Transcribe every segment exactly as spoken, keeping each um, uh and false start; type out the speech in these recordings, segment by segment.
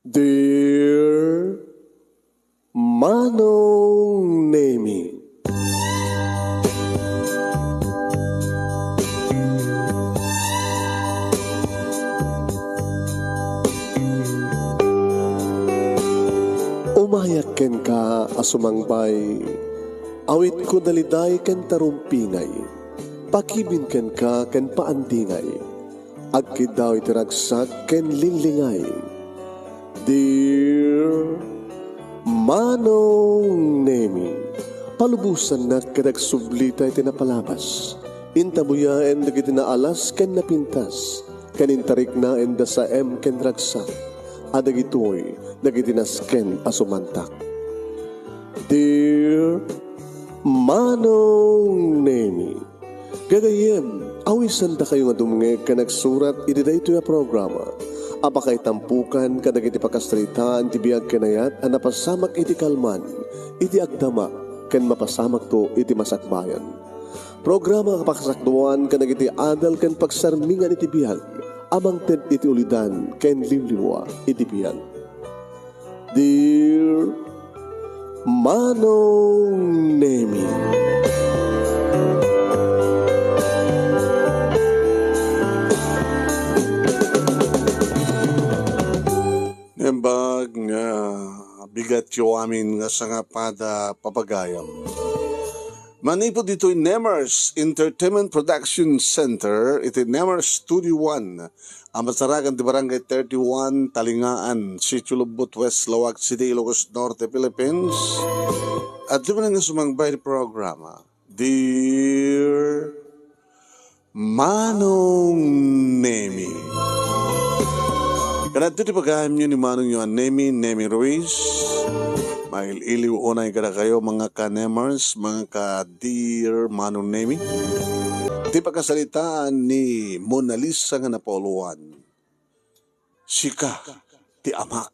Dear Manong Nemi. Umayak kenka a sumangbay, awitko daliday ken tarumpingay, pakibin kenka ken paandingay. Agkiddaw iti ragsak ken linglingay. Dear Manong Nemi, palubosannak ket agsublita iti napalabas. Intabuyaen dagiti naalas ken napintas, ken intariknaen da saem ken ragsak, a dagitoy dagiti nasken a sumantak. Dear Manong Nemi, gagayyem, awisandakayo nga dumngeg ken agsurat iti daytoy a programa a pakaitampokan kadagiti pakasaritaan ti biag ken ayat a napasamak iti kalman, iti agdama, ken mapasamakto iti masakbayan. Programa a pakasakduan kadagiti adal ken pagsarmingan iti biag a mangted iti ulidan ken liwliwa iti biag. Dear Manong Nemi. Naimbag nga bigatyo amin nga sangapada, papagayam. Manipud ditoy Nemers Entertainment Production Center, iti Nemers Studio One, a masarakan ti Barangay thirty-one, Talingaan, Sitio Lubbot, West Laoag City, Ilocos Norte, Philippines. Adda manen nga sumangbay ti programa, Dear Manong Nemi. Kanadto ti pagayamyo ni Manongyo a Nemi, Nemi Ruiz. Mail-iliw unay kadakayo, mga ka-Nemers, mga ka-Dear Manong Nemi. Ti pakasaritaan ni Mona Lisa nga napauluan, Sika ti Amak.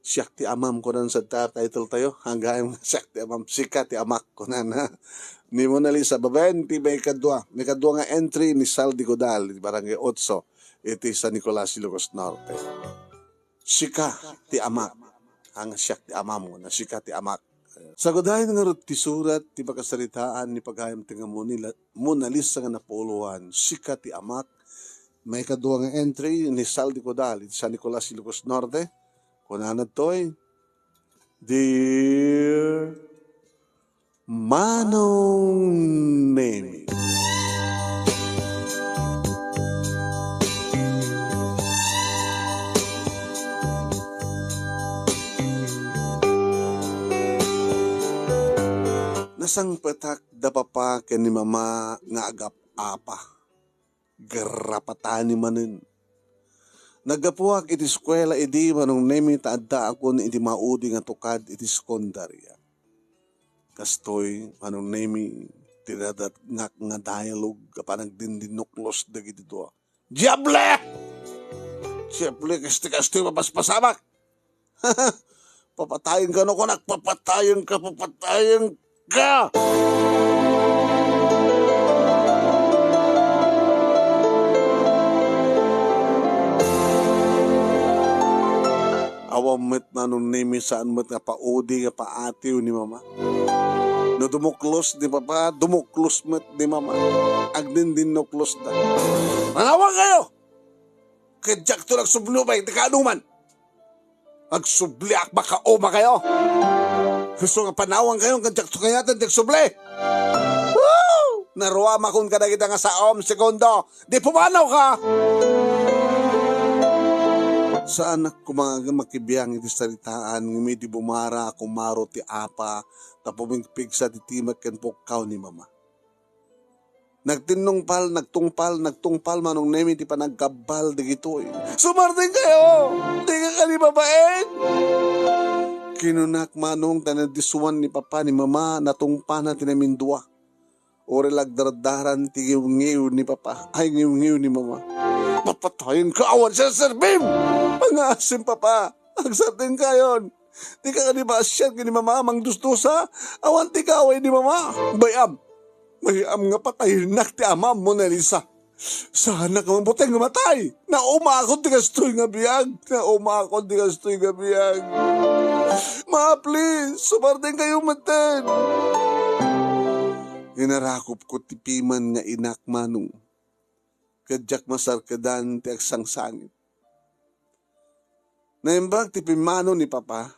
Siak ti Amam, kunan sa ta-, title tayo. Hanggang nga Siak ti Amam, Sika ti Amak, kunan, ha? Ni Mona Lisa, babaen ti maikadua, maikadua nga entry ni Sal Digudal, iti Barangay Otso, iti San Nicolas, Ilocos Norte. Sika ti Amak. Ang Siak ti Amam, kunan, Sika ti Amak. Sagudayen ngarud ti surat ti pakasaritaan ni pagayam ti nga Mona Li-, Mona Lisa nga napauluan, Sika ti Amak. Maikadua nga entry ni Sal Digudal, iti San Nicolas, Ilocos Norte. Kunana ditoy, Dear Manong Nemi. Nasangpetak da papa ken ni mama nga agap-apa. Garapatani manen. Naggapuak iti eskuela idi, Manong Nemi, ta addaakon iti maudi nga tukad iti sekundaria. Kastoy, Manong Nemi, ti nadatngak nga dialogue a panagdindinnuklos dagiti dua. Diable! Diable, kasti-kasti mapaspasamak! Papatayenka, no, kunak, papatayenka, papatayenka! Awan met, Manong Nemi, saan met nga paudi nga paatiw ni mama. No dumuklos ni papa, dumuklos met ni mama. Agdindinnuklos da. Manawankayo! Ket diakto nagsubli pay ti kaanuman. Agsubliak, makaumakayo. Isu nga panawankayo, ket diakto kayatan ti agsubli. Woo! Naruamakon kadagita nga saom, segundo. Di pumanawka! Saanak koma nga makibiang iti saritaan, ngem idi bumara, kumaro ti apa, ta pumigpigsa ti timek ken pukkaw ni mama. Nagtinnungpal, nagtungpal, nagtungpal, Manong Nemi, ti panagkabbal dagitoy. Sumartingkayo! Dika kadi babaen! Kinunak, Manong, ta nadisuan ni papa ni mama, natungpana ti namindua. Uray la agdardaran ti ngiwngiw ni papa, ay, ngiwngiw ni mama. Papatayenka, awan serserbim! Pangaasim, papa! Agsartingkayon! Dika kadi maasian ken ni mama mangdusdusa? Awan ti kaaway ni mama! Bay-am! Bay-am nga patayennak ti amam, Mona Lisa! Saanak nga mabuteng nga matay. Naumakon ti kastoy nga biag. Naumakon ti kastoy nga biag. Ma, please, sumartenkayo metten. Inarakopko ti piman nga inak, Manong. Ket diak masarkedan ti agsangsangit. Naimbag ti pimmano ni Papa.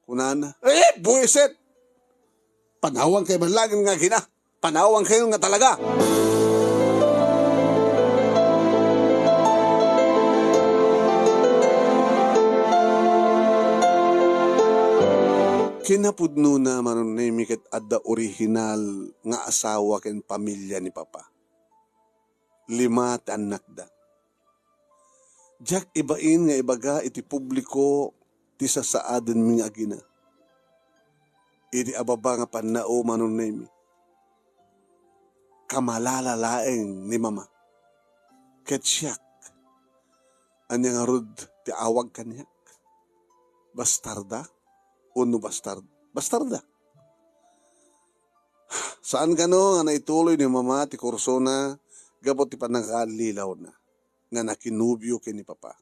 Kunana, "Eh, buwisit! Panawankayo man laeng nga agina! Panawankayo nga talaga!" Kinapudnona, Manong Nemi, ket adda orihinal nga asawa ken pamilia ni Papa. Lima ti annakda. Diak ibain nga ibaga iti publiko ti sasaadenmi nga agina. Idi ababa nga pannao, Manong Nemi, kamalala laeng ni Mama. Ket siak, ania ngarud ti awag kaniak? Bastarda? Wenno bastard? Bastarda. Saan kano nga naituloy ni Mama ti kursona gapu ti pannakaallilawna nga nakinobio ken ni Papa.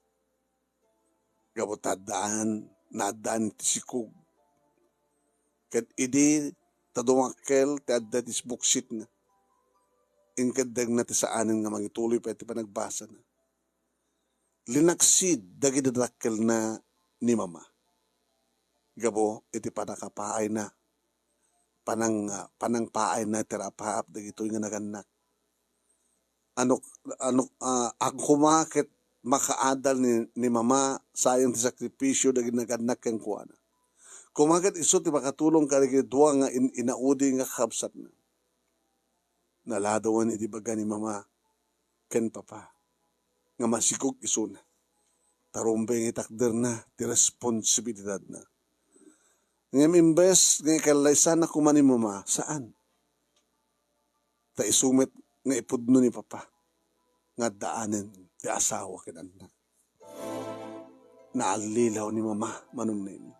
Gapu ta addaan, naaddaan ti sikog. Ket idi ta dumakkel ti adda ti buksitna, inkeddengna ti saanen nga mangituloy pay ti panagbasana. Linaksid dagiti dakkelna ni Mama gapu iti pannakapaayna, panang-, panangpaayna ti rapaap dagitoy nga nagannak. Ano, ano, ah, agkuma ket makaadal ni, ni Mama, sayang ti sakripisio dagiti nagannak kenkuana. Koma ket isu ti makatulong kadagiti dua nga in-, inaudi nga kakabsatna. Naladawen iti baga ni Mama ken Papa nga masikog isuna. Ta rumbeng nga itakderna ti responsibilidadna. Ngem imbes nga ikallaysana koma ni Mama, saan. Ta isu met nga ipudno ni Papa nga addaanen ti asawa ken annak. Naallilaw ni Mama, Manong Nemi.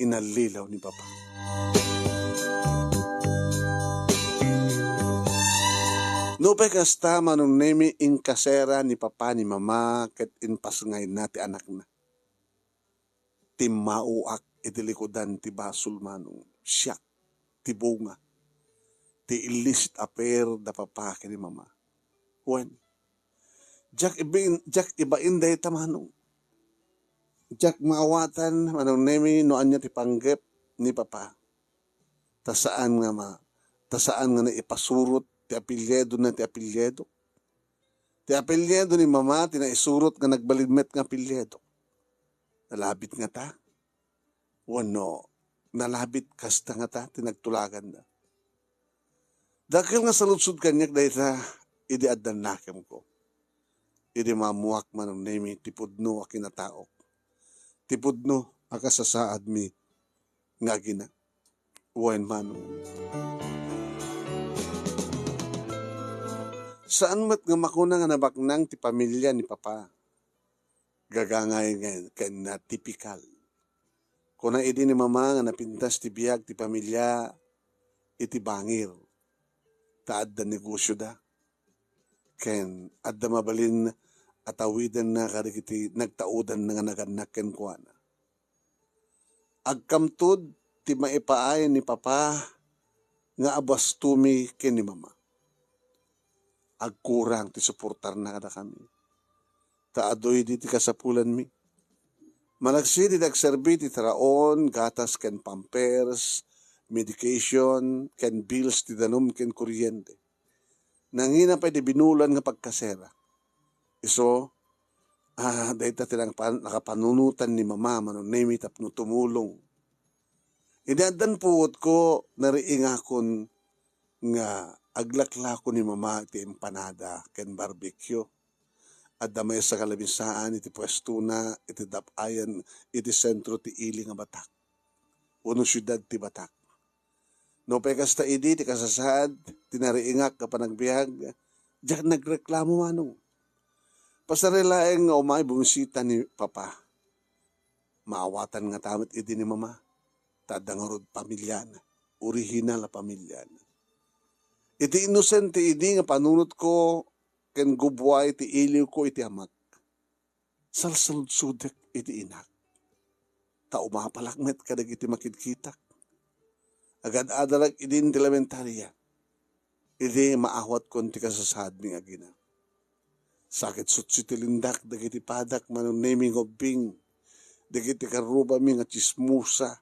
Inallilaw ni Papa. Nupay kasta, Manong Nemi, inkasera ni Papa ni Mama ket impasngayna ti anakna. Timmaoak iti likudan ti basol, Manong. Siak ti bunga ti illicit affair da Papa ken ni Mama. Wen, diak ibin-, diak ibain dayta, Manong. Diak maawatan, Manong Nemi, no ania ti panggep ni Papa. Ta saan nga ma-, ta saan nga naipasurot ti apelyidona ti apelyido. Ti apelyido ni Mama ti naisurot nga nagbalin met nga apelyido. Nalabit ngata? Wenno nalabit kasta ngata ti nagtulaganda? Dakkel nga saludsod kaniak dayta idi adda nakemko. Idi maammoak, Manong Nemi, ti pudno a kinataok. Ti pudno a kasasaadmi nga agina. Wen, Manong. Saan met nga makuna nga nabaknang ti pamilia ni Papa. Gagangay nga ken na tipikal. Kuna idi ni Mama nga napintas ti biag ti pamilia iti bangir, ta adda negosioda. Ken adda mabalin a tawidenna kadagiti nagtaudanna nga nagannak kenkuana. Agkamtod ti maipaay ni Papa nga abastomi ken ni Mama. Agkurang ti suportarna kadakami. Ta adu idi ti kasapulanmi. Malaksid iti agserbi ti taraon, gatas ken pampers, medication, ken bills ti danum ken kuryente. Nangina pay ti binulan nga pagkasera. Isu, ah, dayta ti nangpan-, nakapanunotan ni Mama, Manong Nemi, tapno tumulong. Idi addan puotko, nariingakon nga aglaklako ni Mama iti empanada ken barbecue. Adda maysa nga lamisaan iti puestona iti dap-ayan iti sentro ti ili nga Batac, wenno siudad ti Batac. Nupay kasta idi ti kasasaad ti nariingak nga panagbiag, diak nagreklamo, Manong. Pasareng laeng nga umay bumisita ni Papa. Maawatan ngata met idi ni Mama, ta adda ngarud pamiliana, orihinal a pamiliana. Iti inusen ti idi nga panunotko ken gubbuay ti iliwko iti amak, salsaludsodek iti inak. Ta umapalak met kadagiti makitkitak. Agad-adalak idin ti elementaria. Idi maawatkon ti kasasaadmi nga agina. Sakit sutsi ti lindak dagiti padak, Manong Nemi, nga ubbing, dagiti karrubami nga tsismosa,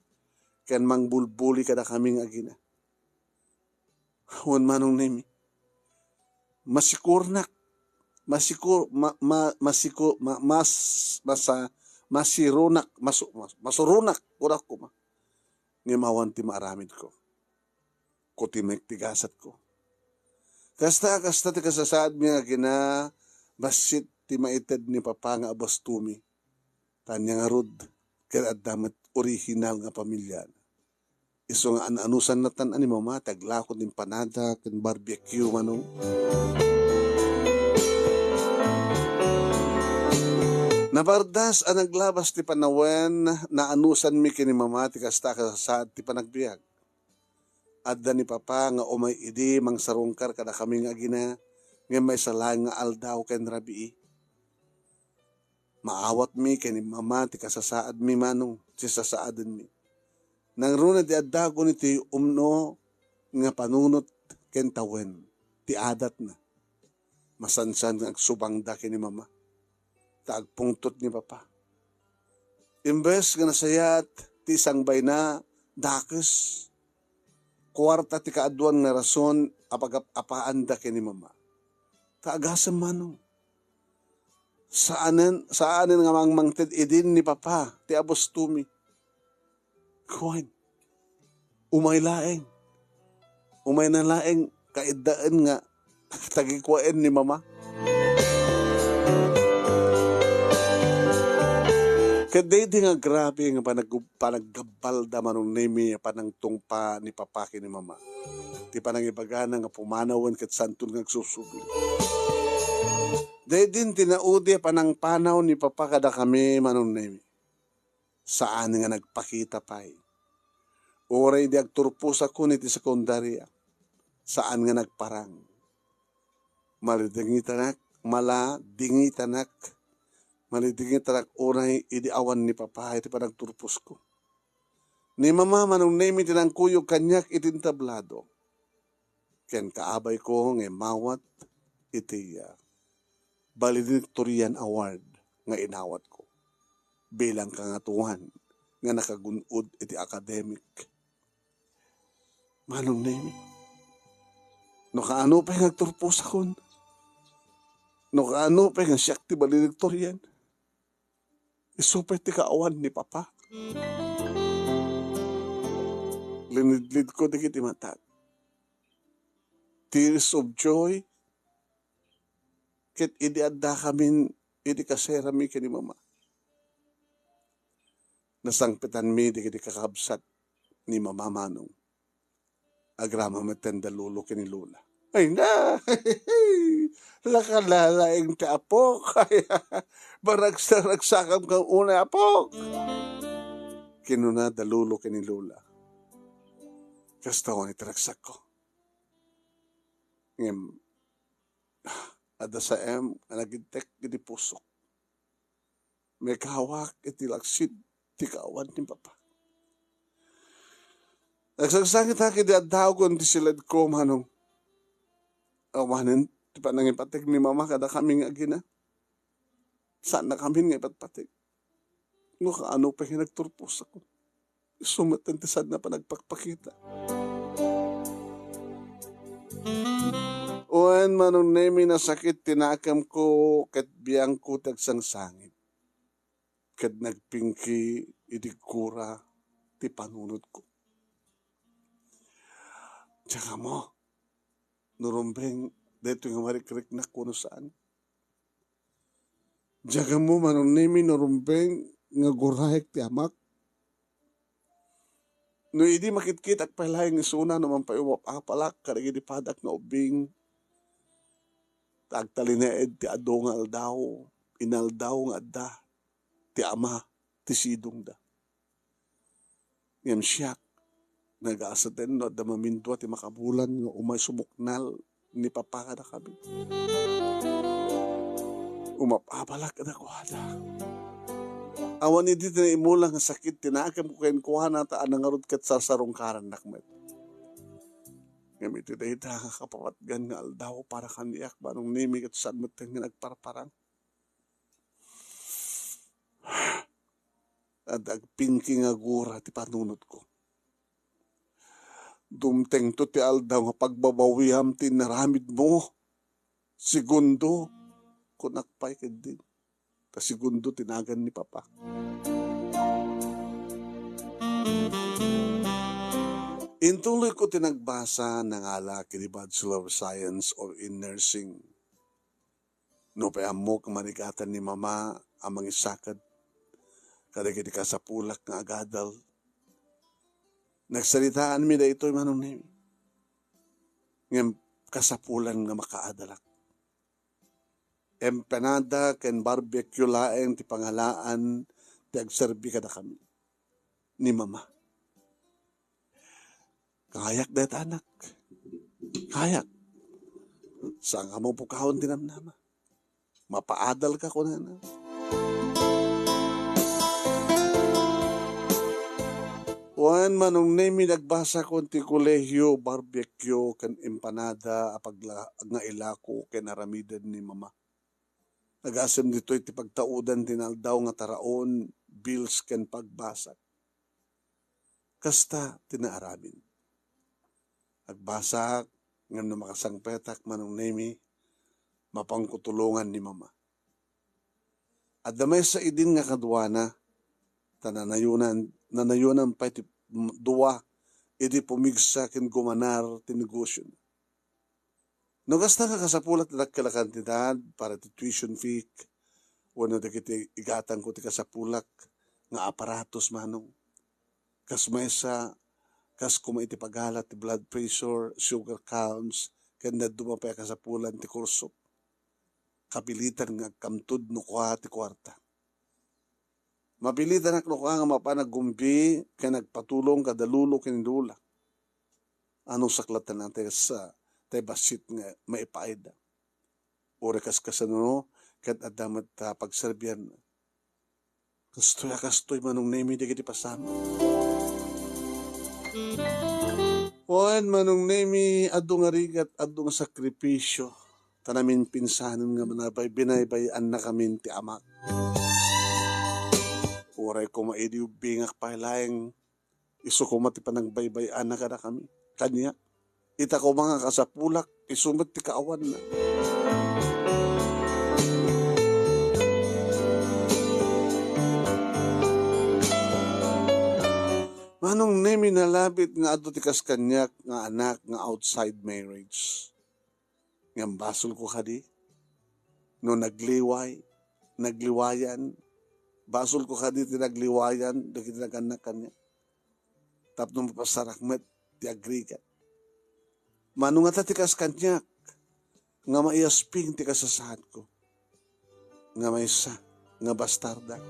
ken mangbulbuli kadakami nga agina. Wen, Manong Nemi, masikurnak, masiku-, ma-, ma-, masiku-, ma-, mas-, masa-, masirunak, masu-, mas-, masurunak, kunak koma. Ngem awan ti maaramidko. Kutimek ti gasatko. Kasta, kasta ti kasasaadmi nga agina, bassit ti maited ni Papa nga abastomi. Ta ania ngarud, ket adda met original nga pamiliana. Isu nga an-anusan latta ni Mama ti aglako ti empanada ken barbecue, Manong. Nabardas a naglabas ti panawen, naanusanmi ken ni Mama ti kasta a kasasaad ti panagbiag. Adda ni Papa nga umay idi mangsarungkar kadakami nga agina, ngem maysa laeng nga aldaw ken rabii. Maawatmi ken ni Mama ti kasasaadmi, Manong, ti sasaadenmi. Nangruna ti addagon iti umno nga panunot ken tawen ti adatna. Masansan nga agsubangda ken ni Mama, ta agpungtot ni Papa. Imbes nga nasayaat ti sangbayna, dakes, kuarta ti kaaduan nga rason a pagap-apaanda ken ni Mama. Ta agasem, Manong. Saanen, saanen nga mangmangted idin ni Papa ti abastomi. Kuan, umay laeng. Umayna laeng kaiddaen nga tagikuaen ni Mama. Ket daydi nga grabe nga panag-, panaggabalda, Manong Nemi, a panangtungpa ni Papa ken ni Mama. Ti panangibagana nga pumanawen ket santon nga agsusubli. Daydin ti naudi a panangpanaw ni Papa kadakami, Manong Nemi. Saan nga nagpakita pay. Uray idi agturposakon iti sekundaria, saan nga nagparang. Malidingitanak, maladingitanak, malidingitanak unay idi awan ni Papa iti panagturposko. Ni Mama, Manong Nemi, ti nangkuyog kaniak iti entablado. Ken kaabayko nga immawat iti, ah, Valedictorian Award nga inawatko bilang kangatoan nga nakagun-od iti academic. Manong Nemi, no kaano pay nga agturposakon, no kaano pay nga siak ti valedictorian, isu pay ti kaawan ni Papa. Linidlidko dagiti matak. Tears of joy, ket idi addakamin iti kaserami ken ni Mama, nasangpetanmi dagiti kakabsat ni Mama, Manong. Agrama metten da Lolo ken ni Lola. Ay na! Nakalalaing ti apok. Maragsaragsakam kang unay, apok! Kinuna da Lolo ken ni Lola. Kasta ni ti ragsakko. Ngem, adda saem a nagidtek iti pusok. Maikawak iti laksid ti kaawan ni Papa. Nagsagsangitak idi addaawko iti siledko, Manong. Awanen ti panangipateg ni Mama kadakami nga agina. Saannakamin nga ipatpateg. No kaano pay nga nagturposakon, isu met ti saanna panagpakpakita. Wen, Manong Nemi, nasakit ti nakemko ket biangko ti agsangsangit. Ket nagpingki idi gura ti panunotko. Diak ammo no rumbeng daytoy nga marikriknak wenno saan. Diak ammo, Manong Nemi, no rumbeng nga guraek ti amak. No idi makitkitak pay laeng isuna no mangpaiwap-apalak kadagiti padak nga ubbing, ta agtalinaed ti adu nga aldaw, inaldaw nga adda ti ama ti sidongda. Ngem siak, Nagasaten no adda mamindua ti makabulan nga umay sumuknal ni Papa kadakami. Umap-abalak kadakuada. Awan idi ti naimula nga sakit ti nakem kenkuana, ta ania ngarud ket sarsarungkarannak met. Ngem iti dayta nga kapapatgan nga aldaw para kaniak, Manong Nemi, ket saan met nga nagparparang. Adda agpingki nga gura ti panunotko. Dumtengto ti aldaw nga pagbabawiam ti inaramidmo. Segundo, kunak pay ketdi. Ta Segundo ti nagan ni Papa. Intuloyko ti nagbasa, nangala ken ni Bachelor of Science or in Nursing. Nupay ammok a marigatan ni Mama a mangisaked kadagiti kasapulak nga agadal. Nagsaritaanmi daytoy, Manong Nemi. Ngem kasapulan nga makaadalak. Empanada ken barbecue laeng ti pangalaan ti agserbi kadakami ni Mama. Kayak dayta, anak. Kayak. Saan nga mapukawan ti namnama. Mapaadal ka, kunana. Wen, Manong Nemi, nagbasakon ti kolehiyo, barbecue, ken empanada a pagla-, nga ilako ken aramiden ni Mama. Agasem ditoy ti pagtaudan ti naaldaw nga taraon, bills ken pagbasak. Kasta ti naaramid. Agbasak, ngem no makasangpetak, Manong Nemi, mapanko tulongan ni Mama. Adda maysa idin nga kaduana, ta nanayonan, nanayonan pay ti dua idi pumigsa ken gumanar ti negosiona. No kasta nga kasapulan ti dakkel a kantidad para ti tuition fee wenno dagiti igatangko ti kasapulak nga aparatos, Manong. Kas maysa, kas koma iti pagala ti blood pressure, sugar counts, ken dadduma pay a kasapulan ti kursok. Kapilitan nga agkamtud no kua ti kuarta. Mapilitanak no kua nga mapan aggumbi ken agpatulong kada lolo ken lola. Ano saklatan ti sa, ti bassit nga maipaayda. Uray kas-, kasano ket adda met ta pagserbian. Kastoy a kastoy, Manong Nemi, dagiti pasamak. Wen, Manong Nemi, adu nga rigat, adu nga sakripisio. Ta naminpinsanen nga manabay-, binaybay-annakamin ti amak. Uray koma idi ubbingak pay laeng, isu koma ti panagbaybay-anna kadakami. Kaniak, ita koma nga kasapulak, isu met ti kaawanna. Manong Nemi, nalabit nga adu ti kas kaniak nga anak nga outside marriage. Ngem basolko kadi no nagliway, nagliwayan, basolko kadi ti nagliwayan dagiti nagannak kaniak tapno mapasarak met ti agrigat. Mano ngata ti kas kaniak nga maiasping ti kasasaadko nga maysa nga bastarda?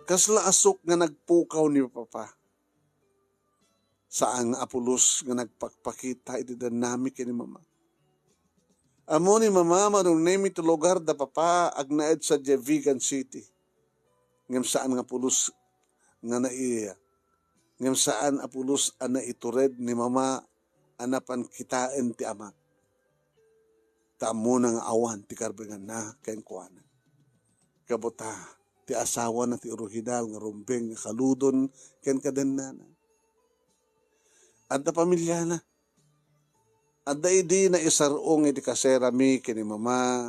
Kasla asuk nga nagpukaw ni Papa. Saan nga apulos nga nagpakpakita iti dannami ken ni Mama. Ammo ni Mama, Manong Nemi, ti lugar da Papa agnaed sadiay Vigan City. Ngem saan nga pulos nga nai-, ngem saan a pulos a naitured ni Mama a napan kitaen ti amak. Ta ammona nga awan ti karbenganna kenkuana. Gapu ta, ti asawana ti orihinal nga rumbeng nga kaludon ken kadennana. Adda pamiliana. Adda idi naisar-ong iti kaserami ken ni Mama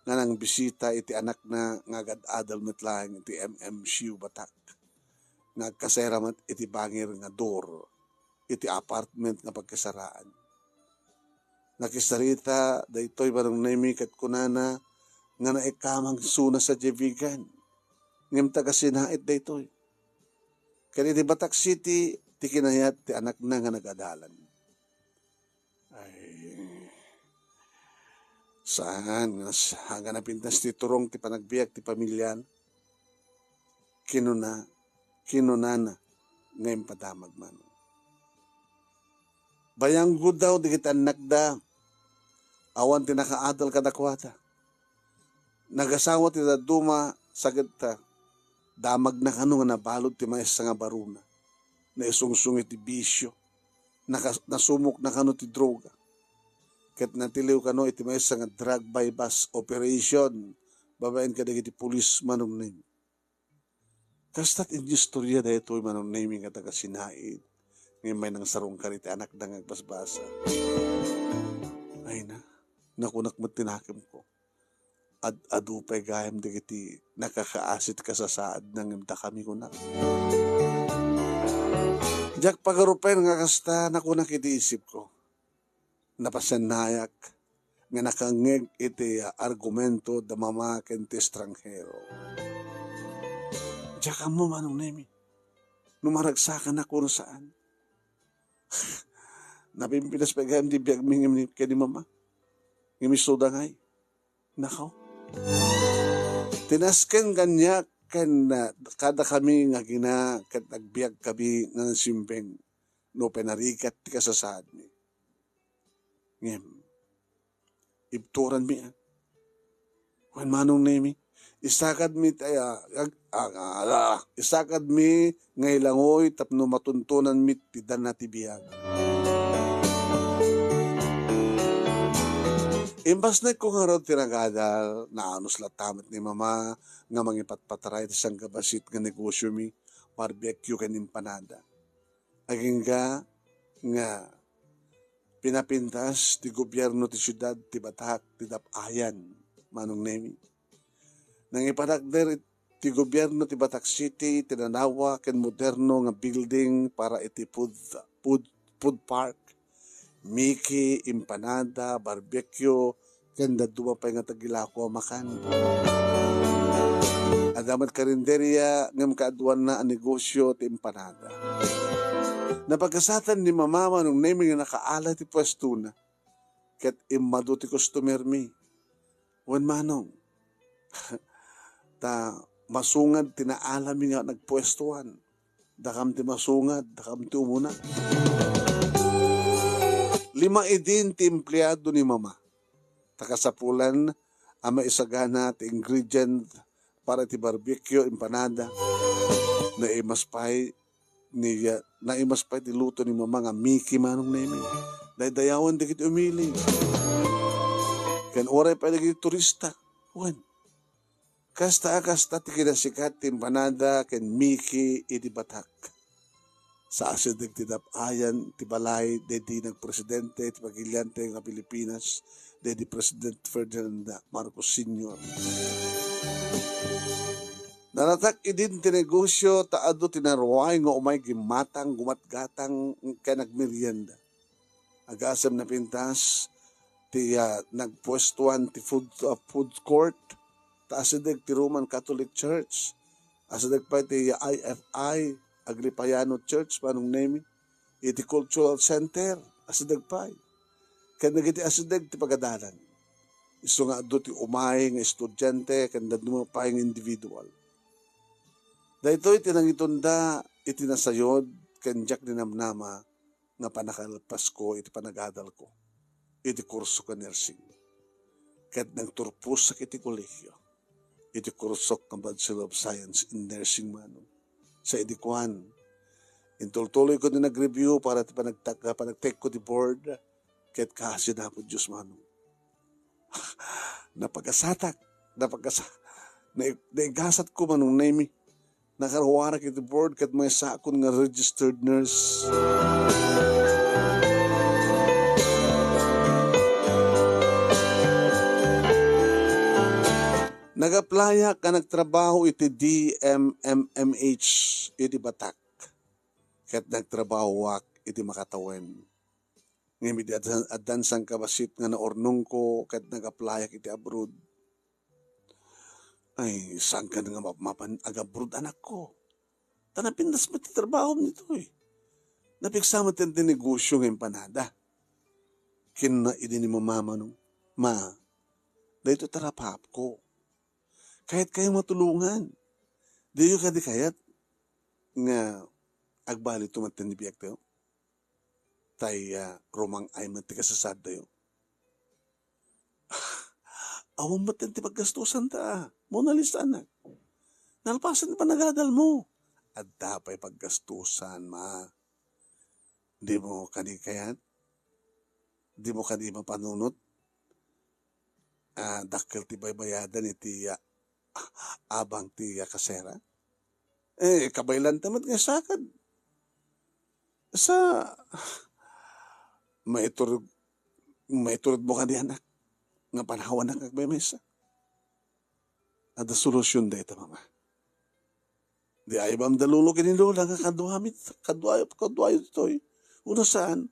nga nangbisita iti anakna nga agad-adal met laeng iti M M C U Batak. Nga agkasera met iti bangir nga door iti apartment nga pagkasaraan. Nakisarita daytoy Manong Nemi ket kunana nga naikamangan isuna sadiay Vigan. Ngem taga Sinait daytoy. Ken iti Batak City ti kinayat ti anakna nga nagadalan. Ay, saan nga nas-, nga napintas ti turong ti panagbiag ti pamilian? kinuna, kinunana nga impadamag man. Bayanggoda dagiti annakda, awan ti nakaadal kadakuada. Nagasawa ti dadduma, sa kasta, damagna kano nga nabalud ti maysa nga barona. Naisungsong iti bisio, nakas-, nasumokna kano ti droga. Ket natiliw kano iti maysa nga drug buy-bust operation babaen kadagiti pulis, Manong Nemi. Kasta ti inistorya daytoy, Manong Nemi, nga taga-Sinaid, nga immay nangsarungkar iti anakda nga agbasbasa. Ay na, nakunak met ti nakemko. Ad-adu pay gayam dagiti nakakaasi ti kasasaadna ngem dakami, kunak. Diak pagarupen nga kasta, nakunak iti isipko. Napasiannayak nga nakangngeg iti argumento da mama ken ti estranghero. Diak ammo, Manong Nemi, no maragsakanak wenno saan. Napimpinas pay gayam ti biagmi ngem ni, ken ni mama. Ngem isuda ngay. Nakaw. Tinasken kaniak ken, ah, kadakami nga agina ket agbiagkami nga nasimbeng no pinarigat ti kasasaadmi. Ngem, ibturanmi, ah. Wen, Manong Nemi, isakadmi ti, ah, ag-, ah, ah, ah, isakadmi nga ilangoy tapno matuntonanmi ti dana ti biag. Imbasnekko ngarud ti nagadal, naanus latta met ni mama nga mangipatpatray ti sangkabassit nga negosiomi, barbecue ken empanada. Agingga nga pinapintas ti gobierno ti siudad ti Batac ti dap-ayan, Manong Nemi. Nangipatakder it-, ti gobierno ti Batac City ti nanawa ken moderno nga building para iti food, food, food park, Mickey, empanada, barbecue, ken dadduma pay nga tagilako a makan. Adda met karinderia ngem kaaduanna a negosio ti empanada. Napagasatan ni Mama, Manong Nemi, nga nakaala ti puestona. Ket immadu ti customermi. Wen, Manong, ta masungad ti naalami nga nagpuestoan. Dakam ti masungad, dakam ti umuna. Lima idin ti empleado ni Mama. Ta kasapulan a maisagana ti ingredient para iti barbecue empanada. Naimas pay ni, naimas pay ti luto ni Mama nga Mickey, Manong Nemi. Daydayawen dagiti umili. Ken uray pay dagiti turista. Wen, kasta a kasta ti kinasikat ti empanada ken Mickey iti Batac. Saasideg ti dap-ayan ti balay daydi nagpresidente ti Pagiliante nga Pilipinas, daydi President Ferdinand Marcos Senior. Naratak idin ti negosio ta adu ti naruay nga umay gimmatang, gumatgatang, ken agmerienda. Agasem napintas ti, ah, nagpuestuan ti food, ah, food court, ta asideg ti Roman Catholic Church, asideg pay ti I F I, Aglipayano Church, Manong Nemi, iti Cultural Center, asideg pay. Ken dagiti asideg ti pagadalan. Isu nga adu ti umay nga estudiante ken dadduma pay nga individual. Daytoy ti nangitunda iti nasayod ken diak ninamnama nga pannakalalpasko iti panagadalko iti kurso ken nursing. Ket nagturposak iti kolegio iti kursok nga Bachelor of Science in Nursing, Manong. Sa idi kuan, intultuloyko ti nag-review para ti panagtak-, panagtekko ti board, ket kaasi na, Apo Dios, Manong. Napagasatak, napagasa-, nai-, naigasatko, Manong Nemi. Nakaruarak iti board ket maysakon nga registered nurse. Nag-applyak nga nagtrabaho iti D M M M H iti Batac. Ket nagtrabahoak iti makatawen. Ngem idi addan, addan sangkabassit nga naurnongko ket nag-applyak iti abroad. Ay, saanka nga map-, mapan ag-abroad, anakko? Ta napintas met ti trabahom ditoy. Napigsa met ti negosio nga empanada. Kinuna idi ni Mama, no? Ma, daytoy ti rapaapko. Kayatkayo matulongan. Diyo kadi kayat nga agbalito met ti biagtayo? Tay, ah, rumang-ay met ti kasasaadtayo. Awan met ti paggastusan ta, Mona Lisa, anak. Nalpasan ti panagadal mo. Adda pay paggastusan, ma. Di mo kadi kayat? Di mo kadi mapanunot? Ah, dakkel ti baybayadan iti, ah, abang ti, ah, kasera? Eh, kabaylanta met nga sakad. Sa, maiturod, maiturod mo kadi, anak, nga panawannak nga agmaymaysa. Adda solusion dayta, mama. Di ay bam da lolo ken ni lola nga kaduami, kaduayo, kaduayo ditoy. Uno saan?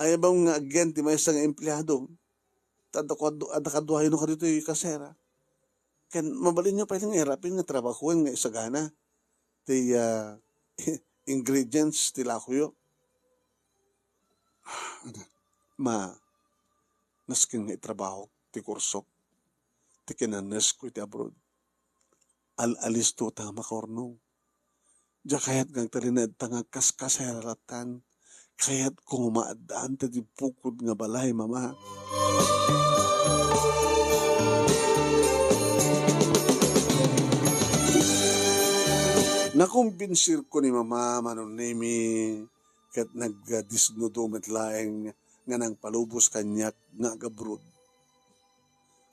Ay bam nga agyan ti maysa nga empleado. Ta adda kadu-, adda kaduayo no kaditoy kasera. Ken mabalinyo pay nga irapin nga trabahoen nga isagana ti, ah, ingredients ti lakoyo. Ma, nasken nga itrabaho ti kursok, ti kinannesko iti abroad. Al-alisto ta makaurnong. Diak kayat nga agtalinaed ta nga kaskasera lattan. Kayatko nga maaddaan ti bukod nga balay, mama. Nakumbinsirko ni mama, Manong Nemi, ket nagdisnudo met laeng nga nangpalubos kaniak nga agabroad.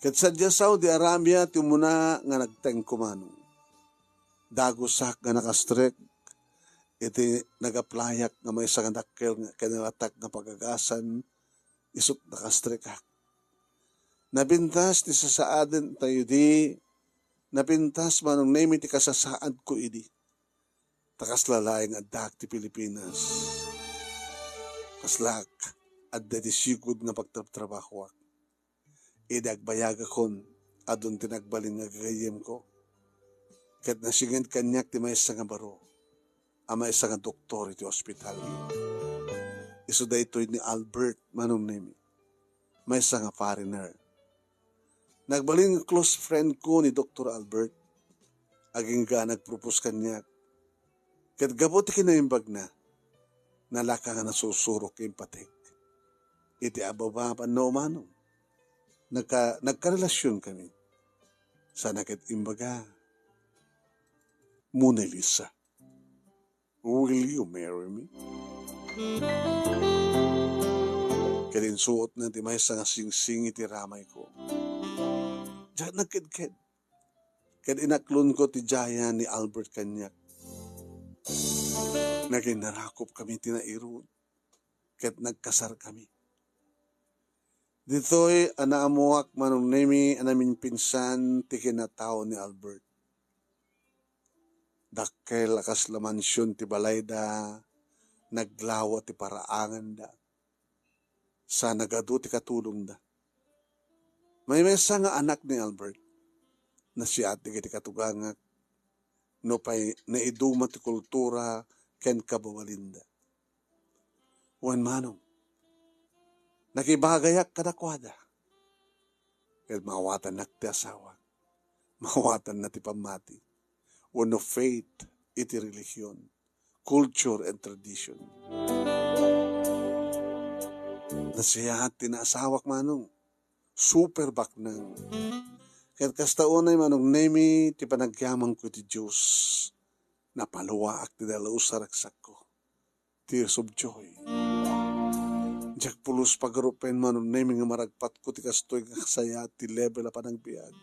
Ket sadiay Saudi Arabia ti umuna nga nagtengko, Manong. Dagusak nga nakastrek iti nag-applyak nga maysa nga dakkel nga kinalatak nga pagagasan, isut' nakastrekak. Napintas ti sasaaden tayo di, napintas Manong Nemi ti kasasaadko idi. Ta kasla laeng addaak ti Pilipinas. Kaslaak, adda ti sigud nga pagtrabtrabahoak. Idi agbayagakon, adun ti nagbalin nga gagayyemko. Ket nasinged kaniak ti maysa nga baro a maysa nga doktor iti ospital. Isu daytoy ni Albert, Manong Nemi, maysa nga foreigner. Nagbalin nga close friend ko ni Doktor Albert. Agingga nagpropose kaniak. Ket gapu ti kinaimbagna, nalaka nga nasusurok ken impatik. Iti ababa, panno-mano, nagka-, nagkarelasionkami. Sana ket imbaga, Mona Lisa, will you marry me? Ket insuotna ti maysa nga singsing iti ramayko. Diak nagkedked. Ket inaklonko ti jaya ni Albert kaniak. Nagin narakopkami ti nairut, ket nagkasarkami. Ditoy a naammoak, Manong Nemi, a naminpinsan ti kinatao ni Albert. Dakkel a kasla mansion ti balayda, naglawa ti paraanganda. Sa nagadu ti katulongda. Maymaysa nga anak ni Albert. Nasiatek iti katugangak, nupay naiduma ti kultura ken kababalinda. Wen manong, nakibagayak kadakuada. Ket maawatannak ti asawak. Maawatanna ti pammati. Wenno faith iti relihion, culture and tradition. Nasiaat ti naasawak manong. Super baknang. Ket kasta unay Manong Nemi ti panagyamanko iti Dios. Napaluaak ti dalusa ragsakko. Tears of joy. Diak pulos pagarupen Manong Nemi nga maragpatko ti kastoy nga kasayaat ti level a panagbiag.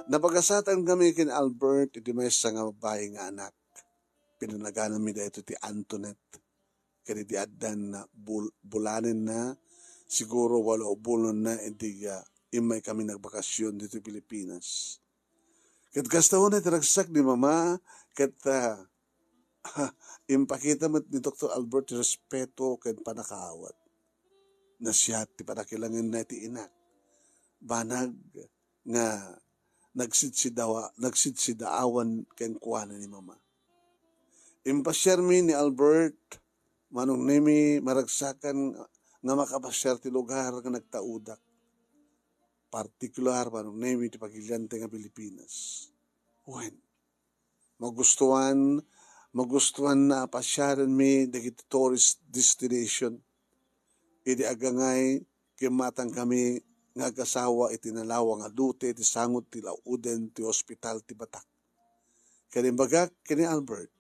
Napagasatanmi ken Albert iti maysa nga babbai nga anak. Pinanagananmi daytoy ti Antoinette. Ket idi addan bul-, bulanenna, siguro walo a bulonna idi, ah, immaykami nagbakasyon ditoy Pilipinas. Ket kasta unay ti ragsak ni Mama, ket, ah, impakita met ni Doktor Albert ti respeto ken pannakaawat. Nasiat ti pannakilangenna iti inak. Banag nga nagsidsidawa-, nagsidsidaawan kenkuana ni Mama. Impasiarmi ni Albert, Manong Nemi, maragsakan nga makapasiar ti lugar nga nagtaudak. Partikular, manong Nemi, ti pagiliante nga Pilipinas. Wen, magustuan, magustuanna a pasiarenmi dagiti tourist destination. Idi agangay, kimmatangkami nga agasawa iti nalawa nga dute ti sango ti lauden ti ospital ti Batak. Ken imbagak ken ni Albert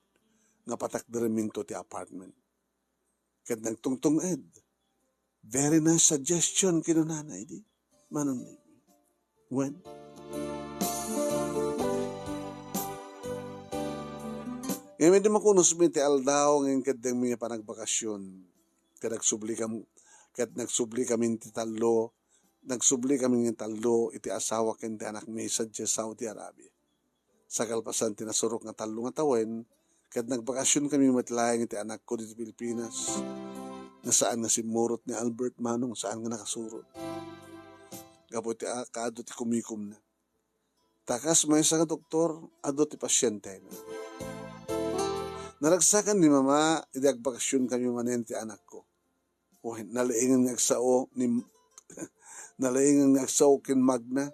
nga patakderenminto ti apartment. Ket nagtungtong-ed. "Very nice suggestion," kinunana idi. Manong Nemi. Wen. Ngem idi makunosmi ti aldaw nga inkeddengmi nga panagbakasyon, ket nagsublikam-, ket nagsublikami ti tallo, nagsublikami nga tallo iti asawa ken ti anakmi sadiay Saudi Arabia. Sa kalpasan ti nasurok nga tallo nga tawen, ket nagbakasionkami met laeng iti anakko ditoy Pilipinas, nga saan nga simmurot ni Albert, manong, saan nga nakasurot. Gapu iti a-, kaadu ti kumikomna. Ta kas maysa nga doktor, adu ti pasientena. Naragsakan ni Mama idi agbakasionkami manen ti anakko. Wen, nalaingen nga agsao ni, nalaingen nga agsao ken Magna.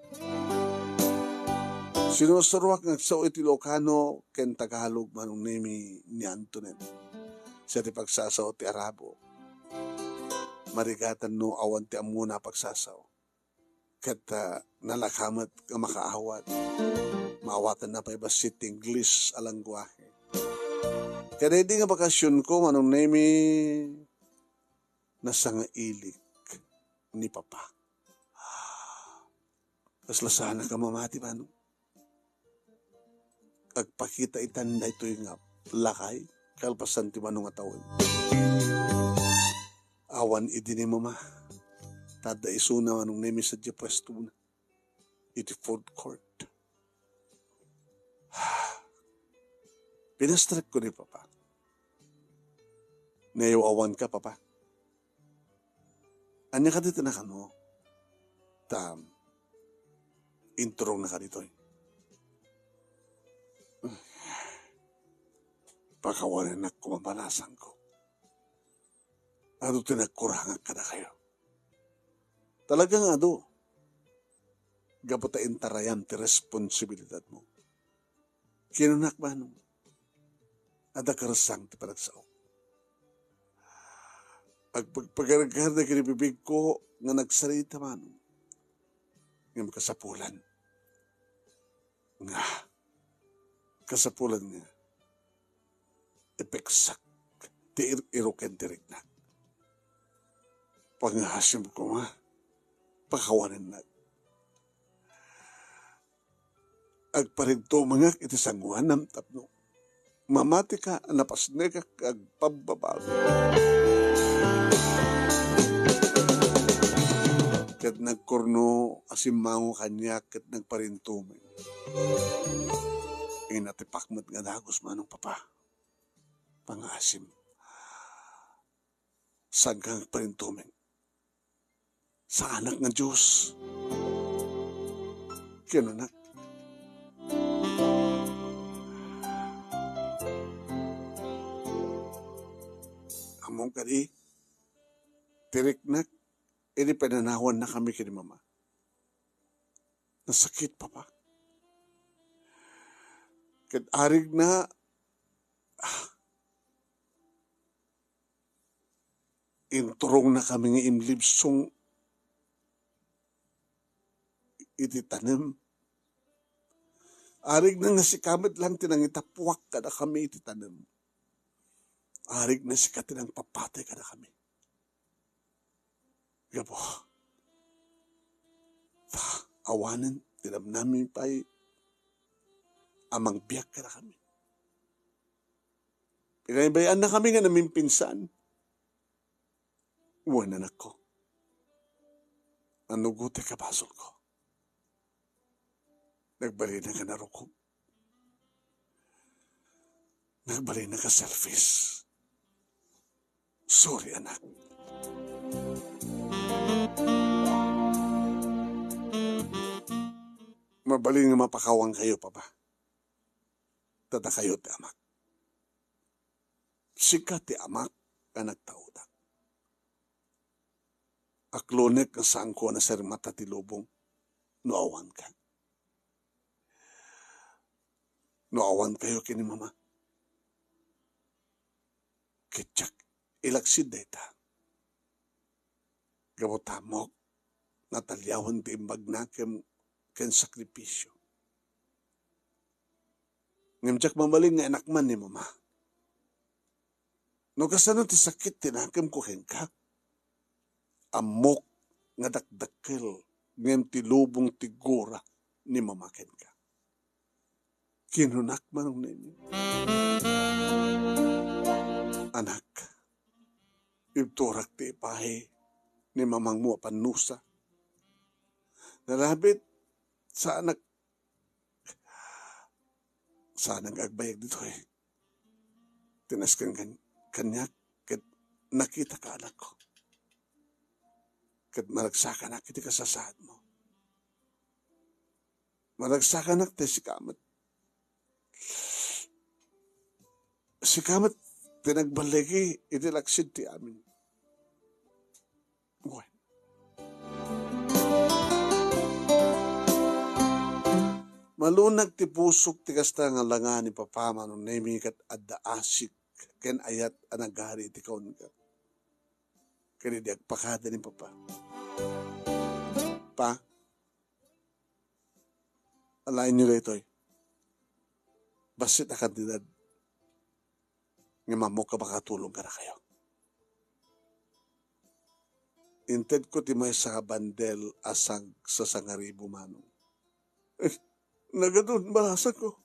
Sinusuroak nga agsao iti Ilocano ken Tagalog, manong Nemi, ni Antoinette. Siak ti pagsasao ti Arabo. Marigatan no awan ti ammona a pagsasao. Ket, ah, nalaka met nga makaawat. Maawatanna pay bassit ti English a lengguahe. Ket idi nga bakasionko, manong Nemi, nasangailik ni Papa. Kasla saanak a mamati, manong. Agpakita itan daytoy nga lakay, kalpasan ti mano nga tawen. Awan idi ni Mama. Ta adda isuna, manong Nemi, sadiay puestona. Iti food court. Pinastrekko ni Papa. Nayaw-awanka, Papa. Ania kadi ti nakano? Ta inturongna kaditoy. Pakawanennak koma balasangko. Adu ti nagkurangak kadakayo. Talaga nga adu. Gapu ta intarayam ti responsibilidadmo. Kinunak, manong, adda karsang ti panagsaok. Agpagpagargarda ken bibigko nga nagsarita, manong. Ngem kasapulan. Nga, kasapulan nga ipeksak ti ir-iruken ti riknak. Pangaasim koma, pakawanennak. Agparintumengak iti sangoanam tapno mamatika a napasnekak nga agpabbabago. Ket nagkurno a simmango kaniak ket nagparintumeng. Inatipak met nga dagus, manong, Papa. Pangaasim. Saan nga agparintumeng? Saanak nga Dios. Kinunak. Ammom kadi, ti riknak, idi pinanawannakami ken ni Mama. Nasakit, Papa. Ket arigna, ah, inturongnakami nga imlibsong iti tanem. Arigna nga sika met lang ti nangitappuak kadakami iti tanem. Arigna sika ti nangpapatay kadakami. Gapu ta awanen ti namnami pay a mangbiag kadakami. Pinaybay-annakami nga namimpinsan. Wen, anakko, annugotek a basolko. Nagbalinak a narukob. Nagbalinak a selfish. Sorry, anak. Mabalin nga mapakawankayo, Papa. Ta dakayo ti amak. Sika ti amak a nagtaodak. Aklonek nga saanko a nasirmata ti lubong. no awanka. No awankayo ken ni Mama, ket diak ilaksid dayta. Gapu ta ammok nga taliawen ti imbagna ken, ken sakripisio. Ngem diak mabalin nga inakman ni Mama. No kasano ti sakit ti nakemko kenka? Ammok nga dakdakkel ngem ti lubong ti gura ni Mama kenka. Kinunak, Manong Nemi, "Anak, ibturak ti ipaay ni mamangmo a pannusa. Nalabit, saanak, saanak nga agbayag ditoy. Tinasken kan-, kaniak ket nakitaka, anakko. Ket maragsakanak iti kasasaadmo. Maragsakanak ti sika met. Sika met ti nagballigi iti laksid ti amin." Wen. Malunag ti pusok ti kasta nga langa ni Papa, Manong Nemi, ket adda asik ken ayat a nagari iti kaunka. Ken idi agpakada ni Papa, "Pa, alaenyo daytoy. Bassit a kantidad. Ngem ammok a makatulong kadakayo." Intedko ti maysa a bandel a sag-, sasangaribu, Manong. "Eh, nagadun, balasangko.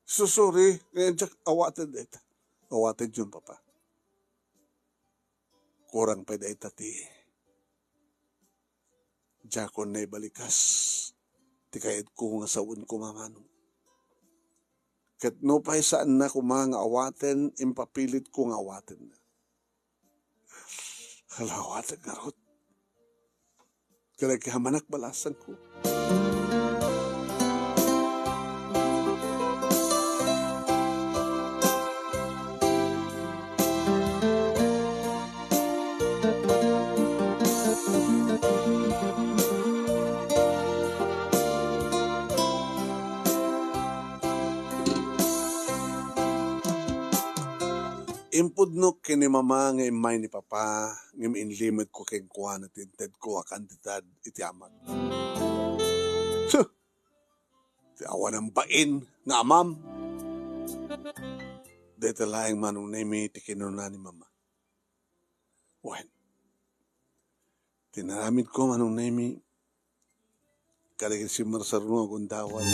So sorry, nga diak awaten dayta." "Awatenyon, Papa. Kurang pay dayta ti diakon naibalikas ti kayatko nga sawenko, Manong. Ket nupay saanna koma nga awaten, impapilitko nga awatenna. Hala, awaten ngarud. Ket agyamanak, balasangko." Impudnok ken ni Mama nga immay ni Papa, ngem inlimedko kenkuana ti intedko a kantidad iti amak. Huh! Ti awanan bain nga amam. Dayta laeng, Manong Nemi, ti kinuna ni Mama. Wen, ti inaramidko, Manong Nemi, kadagiti simmarsarno a gundaway.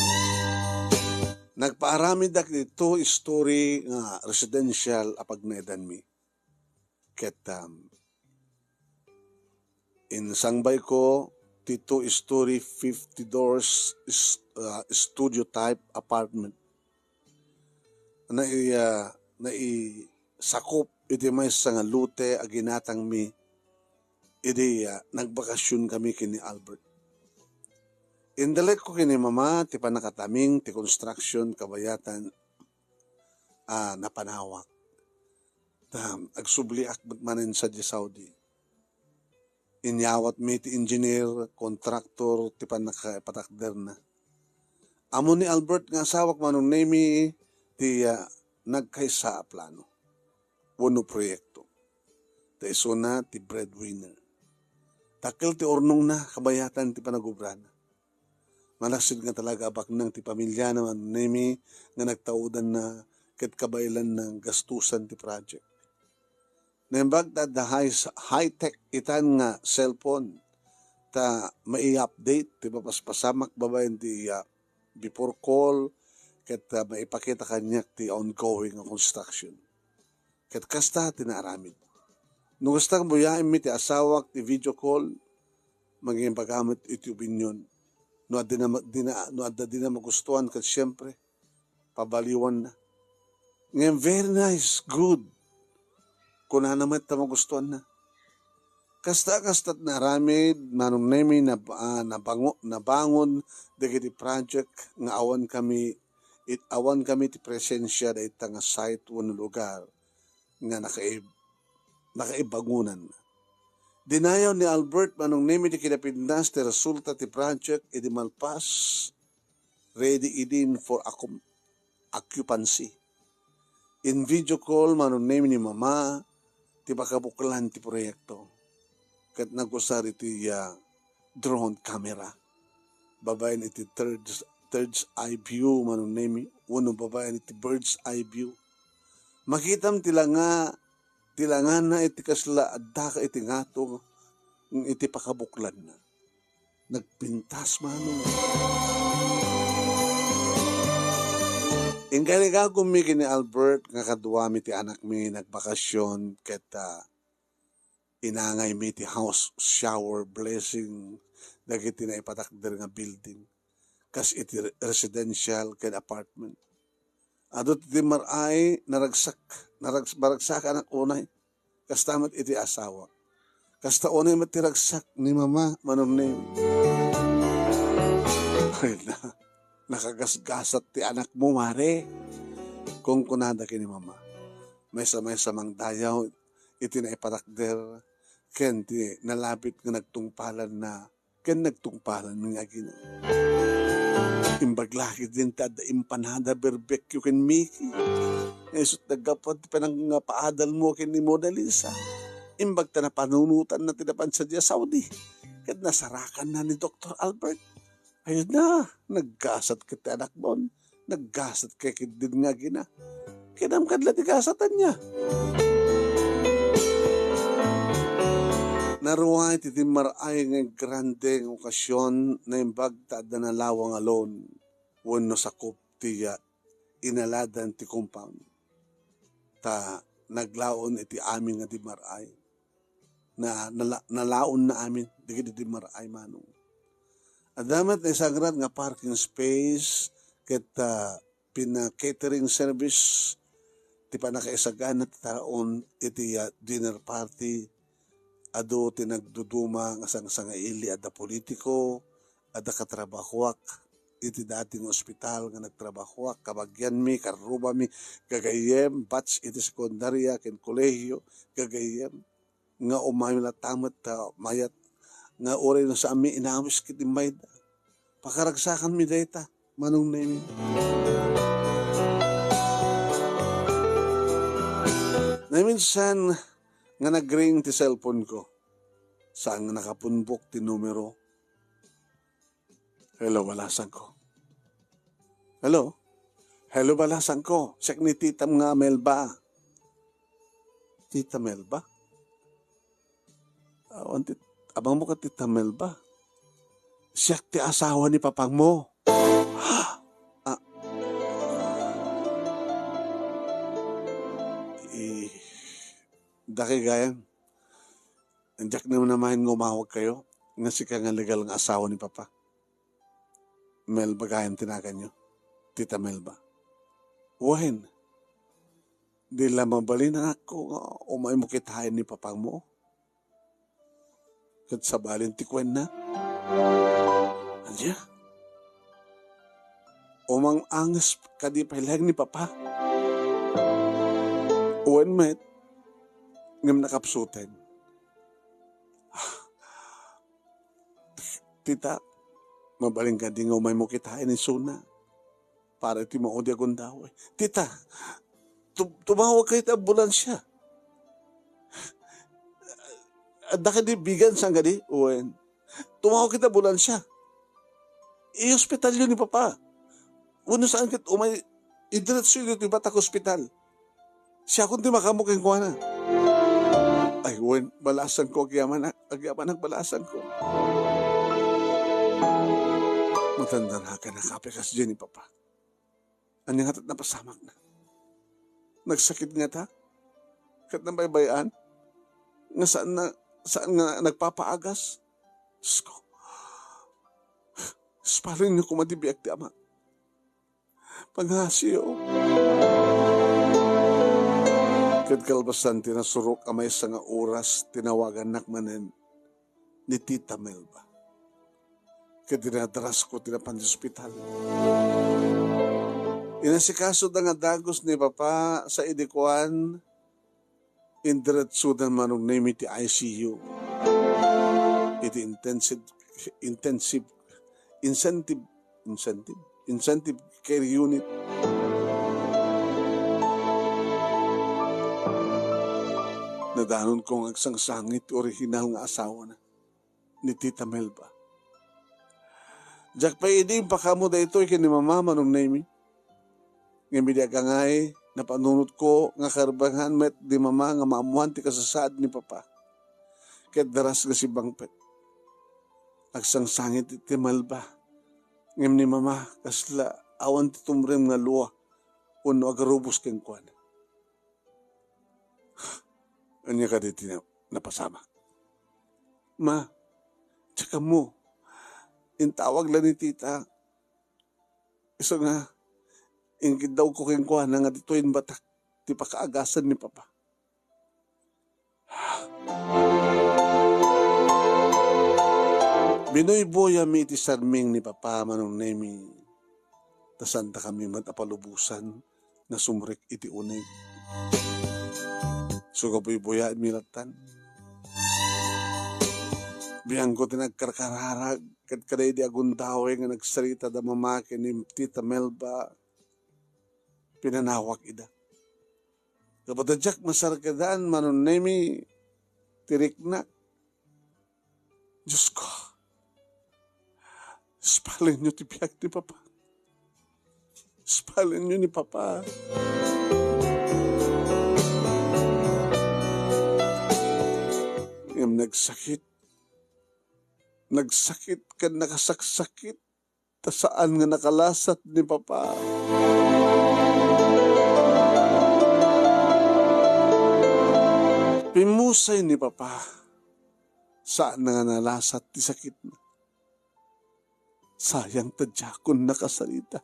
Nagpaaramiddak iti two-story nga residential a pagnaedanmi. Ket, um, insangbayko ti two-story, fifty doors, is-, uh, studio type apartment. Nai-, uh, naisakup iti maysa nga lote a ginatangmi idi, ah, nagbakasionkami ken ni Albert. Indalekko ken ni Mama ti pannakataming ti construction kabayatan a napanawak. Ta, agsubliak met manen sadiay Saudi. Inyawatmi ti engineer, kontraktor, ti pannakapatakderna. Ammo ni Albert nga asawak, Manong Nemi, ti, ah, nagkaysa a plano wenno proyekto. Ta isuna ti breadwinner. Dakkel ti urnongna kabayatan ti panagubrana. Malaksid nga talaga a baknang ti pamiliana, Manong Nemi, nga nagtaudanna ket kabaelanna gastusan ti project. Naimbag ta adda high, high-tech itan nga cellphone, ta mai-update ti mapaspasamak babaen ti, ah, before call, ket, ah, maipakita kaniak ti ongoing a construction. Ket kasta ti naaramid. No kasta, buyaenmi ti asawak ti video call, mangibaga met iti opinion. No adda dina, no adda dina magustuan, ket siempre, pabaliwanna. Ngem, "Very nice, good," kunana met ta magustuanna. Kasta, kasta ti naaramid, Manong Nemi, nab-, ah, nabango-, nabangon dagiti project nga awankami, it-, awankami ti presensia dayta nga site wenno lugar nga nakaib-, nakaibangonan. Dinayaw ni Albert, Manong Nemi, ti kinapintas ti resulta ti project idi malpas, ready idin for accom-, occupancy. In video call, Manong Nemi, ni Mama ti pakabuklan ti proyekto. Ket nagusar iti, ah, drone camera. Babaen iti third, third's eye view, Manong Nemi, wenno babaen iti bird's eye view. Makitam ti langa, ti langana iti kasla addaka iti ngato iti pakabuklanna. Nagpintas, Manong. Inkarigagummi ken ni Albert nga kaduami ti anakmi nagbakasyon ket, ah, inangaymi ti house shower blessing dagiti naipatakder nga building, kas iti re-, residential ken apartment. Adu ti dimmaray, naragsak, narags-, maragsakan unay. Kasta met iti asawa. Kasta unay met ti ragsak ni Mama, Manong Nemi. Ay na, nakagasgasat ti anakmo, Mare. Kunkunada ken ni Mama. Maysa-maysa mangdayaw iti naipatakder ken ti nalabit nga nagtungpalanna ken nagtungpalanmi nga agina. Imbag la ketdin ti adda empanada, barbecue ken Mickey. Nga isut' naggapuan ti panangapaadalmo ken ni Mona Lisa. Imbag ta napanunotanna ti napan sadiay Saudi. Ket nasarakanna ni Doktor Albert. Ayun na, naggasat ket ti anakmon. Naggasat ketdin nga agina. Kidam kadla ti gasatanna. Naruay ti dimmaray nga grande nga okasyon, naimbag ta adda nalawang a lawn wenno sakop ti, ah, inaladan ti compound. Ta naglaon iti amin nga dimmaray. Na, nala-, nalaonna amin dagiti dimmaray, Manong. Adda met naisangrat nga parking space ket, ah, pina-catering service ti pannakaisagana ti taraon iti, ah, dinner party. Adu ti nagduduma nga sangsangaili, adda politiko, adda katrabahoak iti dati nga ospital nga nagtrabahoak, kabagianmi, karrubami, gagayyem, batch iti sekundaria ken kolehio, gagayyem. Nga umay latta met ta mayat nga uray no saanmi inawis ket immayda. Pakaragsakanmi dayta, Manong Nemi. Naminsan nga nagring ti cellphone ko. Saan nga nakapunbok ti numero. Hello, balasangko. Hello? Hello, balasangko. Siak ni titam nga Melba. Tita Melba? Awan ti, abang mo ka, Tita Melba. Siak ti asawa ni papangmo. Ah. Eh, daki gayam. Diak naman namahin nga umawag kayo. Nga sika nga legal nga asawa ni Papa. Melba gayam ti naganyo, Tita Melba. Wen, di la mabalin, anakko, nga umaymo kitaen ni papangmo? Ket sabalin ti kuenna. Ania? Umang-anges kadi pay laeng ni Papa? Wen met, ngem nakapsuten. Tita, mabalin kadi nga umaymo kitaen isuna para iti maudi a gundaway. Tita, tu-, tumawag kayo iti ambulansia. Adda kadi bigan saan kadi? Wen. Tumawag iti ambulansia. I-ospitalyo ni Papa. Wenno saan ket umay, idiretsoyo iti batak ospital. Siakon ti makaammo kenkuana. Ay, wen, balasangko, agyamanak, agyamanak, balasangko. Matandarakan a kape kasdiay ni Papa. Ania ngata ti napasamakna? Nagsakit ngata? Ket nabaybay-an? Nga saan na, saan nga nagpapaagas? Diyos ko. Ispalinyo koma ti biag ti ama. Pangngasiyo. Ket kalpasan ti nasurok a maysa nga oras, tinawagannak manen ni Tita Melba. Ket dinadarasko ti napan ti ospital. Inasikasoda nga dagus ni Papa sa idi kuan, indiretsoda, Manong Nemi, ti I C U. iti intensive, intensive, incentive, incentive, incentive care unit. Nadanonko nga agsangsangit ti orihinal nga asawana, ni Tita Melba. Diak pay idi impakaammo daytoy ken ni Mama, Manong Nemi. Ngem idi agangay, napanunotko nga karbengan met ni Mama nga maammoan ti kasasaad ni Papa. Ket daras nga simmangpet. Agsangsangit ti Melba. Ngem ni Mama, kasla awan ti tumrem nga lua wenno agarubos kenkuana. Ania kadi ti na-, napasamak? Ma, diak ammo. Intawag la ni Tita. Isu nga, inkiddawko kenkuana nga ditoy imbatak ti pakaagasan ni Papa. Binuybuyaami iti sarming ni Papa, Manong Nemi. Ta saantakami met a palubosan nga sumrek iti uneg. Isu nga buybuyaenmi lattan. Biangko ti nagkarkararag, ket kada idi agundaway nga nagsarita da Mama ken ni Tita Melba, pinanawak ida. Gapu ta diak masarkadan, Manong Nemi, ti riknak. Diosko, ispalenyo ti biag ni Papa. Ispalenyo ni Papa. Ngem nagsakit. Nagsakit ken nakasaksakit ta saan nga nakalasat ni Papa. Pimmusay ni Papa. Saan nga nalasat ti sakitna. Sayang ta diakon nakasarita.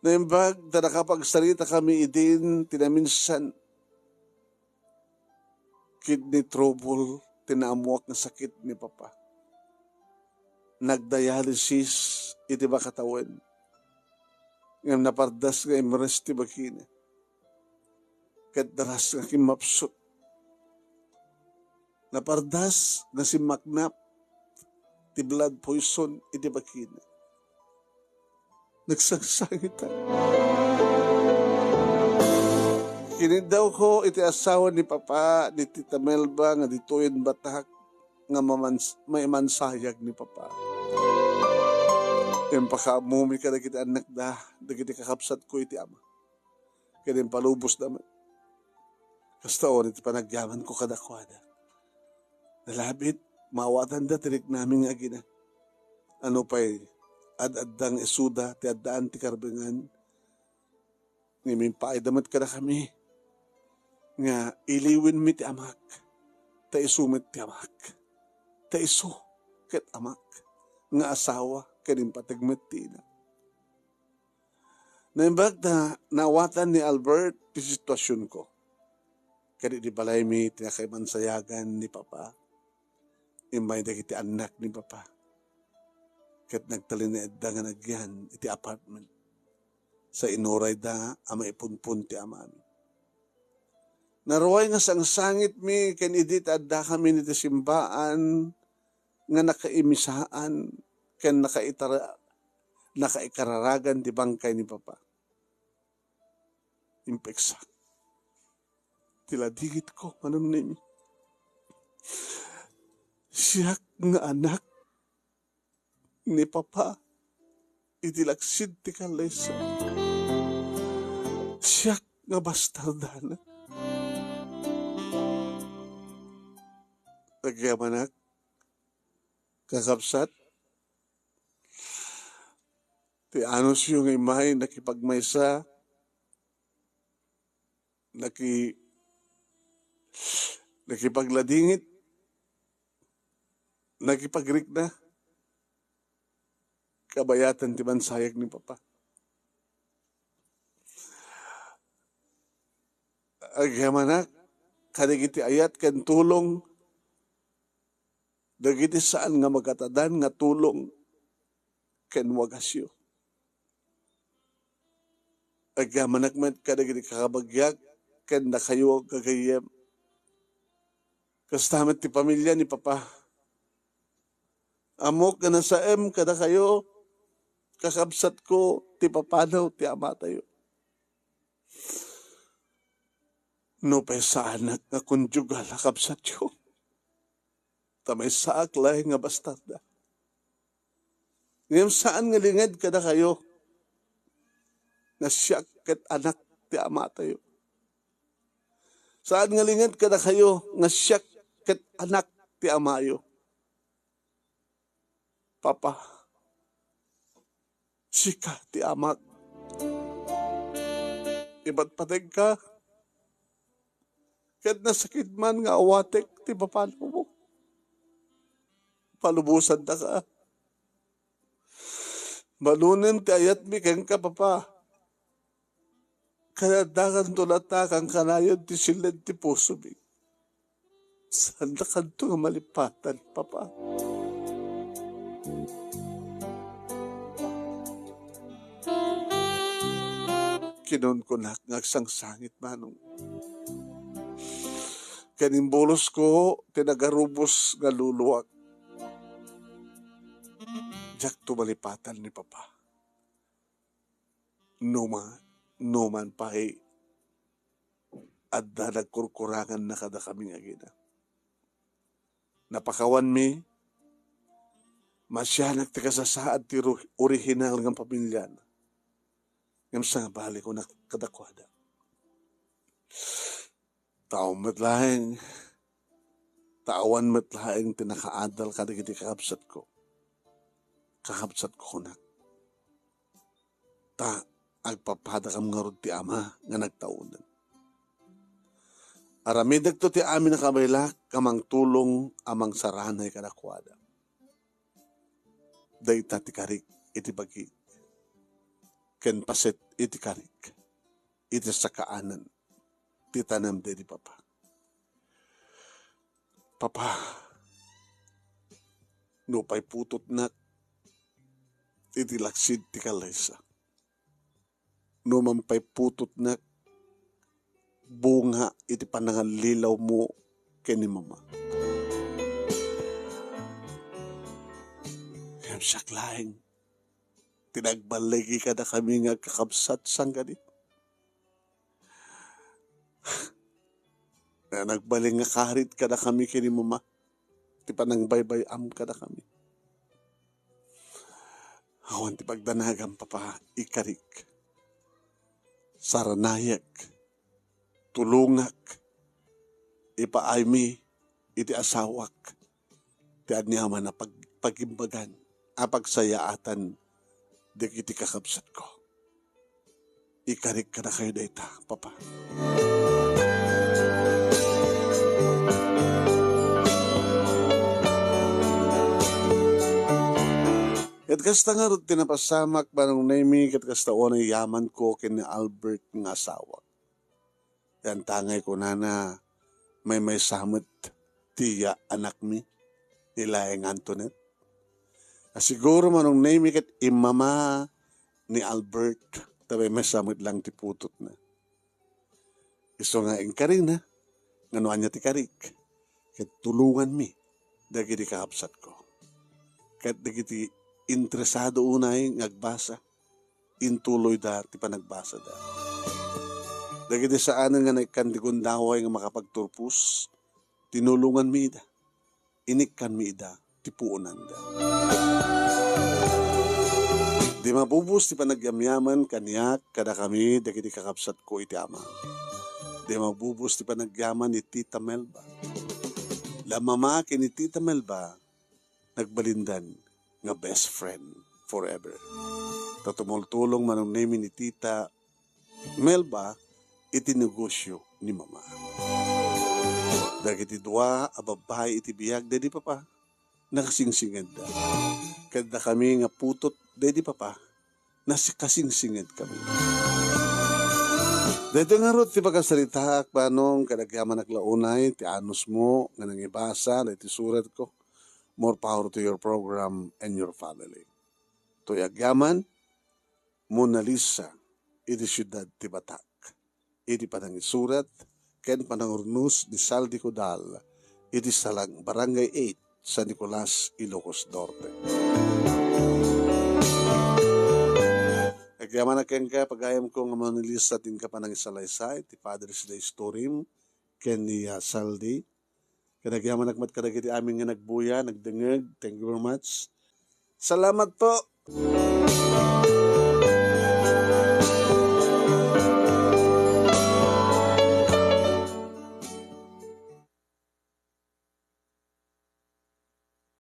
Naimbag ta nakapagsaritakami idin ti naminsan. Kidney trouble ti naammoak nga sakit ni Papa. Nagdialysis iti makatawen. Ngem napardas nga imres ti bagina. Ket daras nga kimmapsut. Napardas nga simmaknap ti blood poison iti bagina. Nagsangsangitan. Kiniddawko iti asawa ni Papa, ni Tita Melba, nga ditoyen batak nga mamans-, maimansayag ni Papa. Impakaammomi kadagiti annakda, dagiti kakabsatko iti ama. Ken impalubosda met. Kasta unay ti panagyamanko kadakuada. Nalabit, maawatanda ti riknami nga agina. Ano pay, ad-adda nga isuda ti addaan ti karbengan. Ngem impaayda met kadakami nga iliwenmi ti amak, ta isu met ti amak, ta isu ket amak nga asawa ken impateg met ti ina. Naimbag ta naawatan ni Albert ti situasionko. Ket idi balaymi ti nakaimansayagan ni Papa, immay dagiti annak ni Papa. Ket nagtalinaedda nga nagyan iti apartment. Sa inurayda a maipunpon ti amami. Naruay nga sangsangitmi ken idi ti addakami iti simbaan nga nakaimisaan ken nakaitara-, nakaikararagan ti bangkay ni Papa. Impeksak ti ladingitko, Manong Nemi. Siak nga anak ni Papa iti laksid ti kallesa. Siak nga bastardana. Agyamanak, kakabsat, ti anusyo nga immay nakipagmaysa, naki-, nakipagladingit, nakipagrikna, kabayatan ti mansayag ni Papa. Agyamanak kadagiti ayat ken tulong, dagiti saan nga makatadan nga tulong ken wagasyo. Agyamanak met kadagiti kakabagiak ken dakayo, gagayyem. Kasta met ti pamilia ni Papa. Ammok nga nasaem kadakayo, kakabsatko, ti papanaw ti amatayo. Nupay saanak nga konjugal a kabsatyo, ta maysaak laeng nga bastarda. Ngem saan nga linged kadakayo nga siak ket anak ti amatayo. Saan nga linged kadakayo nga siak ket anak ti amayo. Papa, sika ti amak. Ipatpategka, ket nasakit man nga awatek ti papanawmo. Palubosandaka. Balunen ti ayatmi kenka, Papa. Kadakanto latta a kankanayon ti siled ti pusomi. Saandakanto nga malipatan, Papa. Kinunkunak nga agsangsangit, Manong. Ken imbulosko ti nagarubos nga luluak. Diakto malipatan ni Papa. Numa-, numan pay, adda nagkurkuranganna kadakami nga agina. Napakawanmi, masianak ti kasasaad ti ru-, orihinal nga pamiliana. Ngem sangabali ko na kadakuada. Tao met laeng, ta awan met laeng ti nakaadal kadagiti kakabsatko. Kakabsatko kunak. Ta agpapadakam ngarud ti Ama nga nagtaoden. Aramidekto ti amin a kabaelak a mangtulong a mangsaranay kadakuada. Dayta ti karik iti bagik, ken paset iti karik iti sakaanan ti tanem daydi Papa. Papa, nupay putotnak iti laksid ti kalesa, numan pay putotnak bunga iti panangallilawmo ken ni Mama. Ngem siak laeng ti nagballigi kadakami nga agkakabsat sangkadi. Nga nagbalin nga karit kadakami ken ni Mama ti panangbaybay-am kadakami. Awan ti pagdanagam, Papa, ikarik. Saranayek, tulongak, ipaaymi iti asawak ti aniaman a pag-, pagimbagan a pagsayaatan dagiti kakabsatko. Ikarik kadakayo dayta, Papa. Ket kasta ngarud ti napasamak, Manong Nemy, ket kasta unay yamanko ken ni Albert nga asawak. Yantangay kunana, maymaysa met ti ya-, anakmi, ni laeng Antoinette. A siguro, Manong Nemy, ket immama ni Albert, ta maymaysa met lang ti putotna. Isu nga inkarina, nga no ania ti karik, ket tulonganmi dagiti kakabsatko. Ket dagiti interesado unay nga agbasa, intuloyda ti panagbasada. Dagiti saanen nga naikkan ti gundaway nga makapagturpos, tinulonganmi ida. Inikkanmi ida ti puonanda. Di mabubos ti panagyamyaman kaniak kadakami dagiti kakabsatko iti Ama. Di mabubos ti panagyaman ni Tita Melba. La Mama ken ni Tita Melba nagbalindan nga best friend forever. Ta tumultulong Manong Nemy ni Tita Melba iti negosyo ni Mama. Dagiti dua a babbai iti biag daydi Papa, nakasingsingedda. Ket dakami nga putot daydi Papa, nakasingsingedkami. Daytoy ngarud ti pakasaritaak, Manong, ket agyamanak la unay ti anusmo nga nangibasa daytoy suratko. More power to your program and your family. Toy agyaman, Mona Lisa iti siudad ti Batak, iti panangisurat ken panangurnos ni Saldi Codal iti Salag, Barangay eight, San Nicolas, Ilocos Norte. Agyamanak kenka, pagayamko nga Manilisa, dinka panangisalaysay ti Father's Day story ken ni, ah, Saldi. Ken agyamanak met kadagiti amin nga nagbuya, nagdengngeg. Thank you very much. Salamat po.